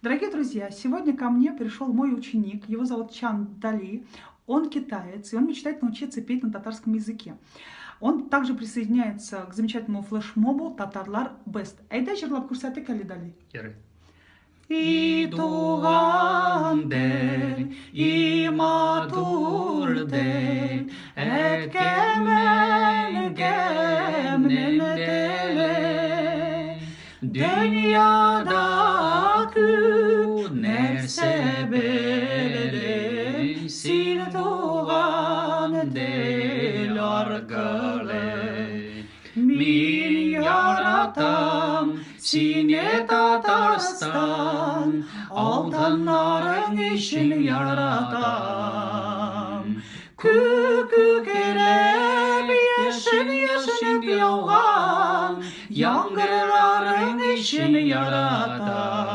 Дорогие друзья, сегодня ко мне пришел мой ученик, его зовут Чан Дали. Он китаец, и он мечтает научиться петь на татарском языке. Он также присоединяется к замечательному флешмобу «Татарлар Бест». Әйдә җырлап күрсәтик әле, Дали. Ярый. И туган тел, и матур тел, әткәм, әнкәмнең теле. Дөньяда күп нәрсә белдем, син туган тел аркылы. Мин яратам сине, Татарстан, алтыннарың өчен яратам. Күк күкрәп, яшен яшенеп яуган яңгырларың өчен яратам.